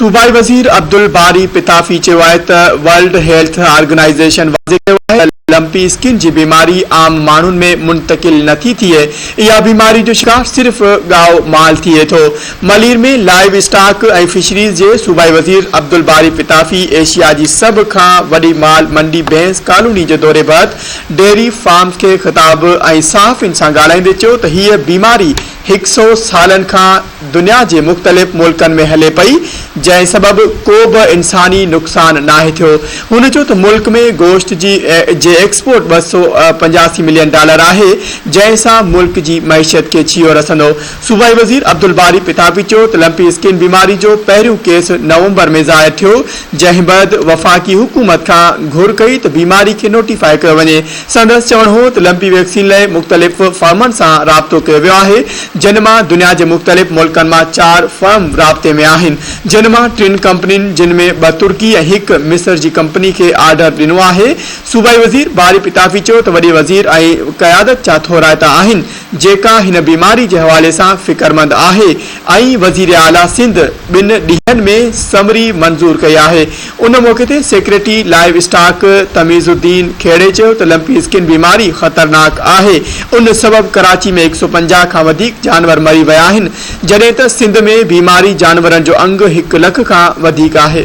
صوبائي وزير عبدالباري پتافي چيو آهي ته ورلڊ هيلٿ آرگنائيزيشن واضح ڪيو آهي ته لمپي اسڪن جي بيماري عام ماڻهن ۾ منتقل نٿي ٿئي، اها بيماري جو شڪار صرف ڳائو مال ٿئي ٿو. ملير ۾ لائيو اسٽاڪ ۽ فشريز جي صوبائي وزير عبدالباري پتافي ايشيا جي سڀ کان وڏي مال منڊي ڀينس ڪالوني جي دوري بعد ڊيري فارمز کي خطاب ۽ صحافين سان ڳالهائيندي چيو ته هيء بيماري هڪ سئو سالن کان دنيا جي مختلف ملڪن ۾ هلي پئي، جنهن سبب ڪو به انساني نقصان ناهي ٿيو. هن چيو ته ملڪ ۾ گوشت جي جي ايڪسپورٽ 285 ملين ڊالر آهي، جنهن سان ملڪ جي معيشت کي ڇيهو رسندو. صوبائي وزير عبدالباري پتافي چيو ته لمپي اسڪن بيماري جو پهريون ڪيس نومبر ۾ ظاهر ٿيو، جنهن بعد وفاقي حڪومت کان گهر ڪئي ته بيماري کي نوٽيفائي ڪيو وڃي. سندس چوڻ هو ته لمپي ويڪسين لاء مختلف فرمن سان رابطو ڪيو ويو آهي، جن مان دنيا جي مختلف ملڪن مان چار فرم رابطي ۾ آهن، جن مان ٽن ڪمپنين جن ۾ ٻه ترڪي ۽ هڪ مصر جي ڪمپني کي آرڊر ڏنو آهي. صوبائي وزير باري پتافي چيو ته وڏي وزير ۽ قيادت جا ٿورائتا آهن، جيڪا هن بيماري جي حوالي سان فڪرمند آهي ۽ وزيراعليٰ سنڌ ٻن ڏينهن ۾ سمري منظور ڪئي آهي. ان موقعي تي secretary livestock Tamizuddin Khuhro چيو ته لمپي اسڪن بيماري خطرناڪ آهي ان سبب ڪراچي ۾ 150 کان وڌيڪ جانور مري ويا آهن جڏهن ته سنڌ ۾ بيماري جانورن جو انگ هڪ لک کان وڌيڪ آهي.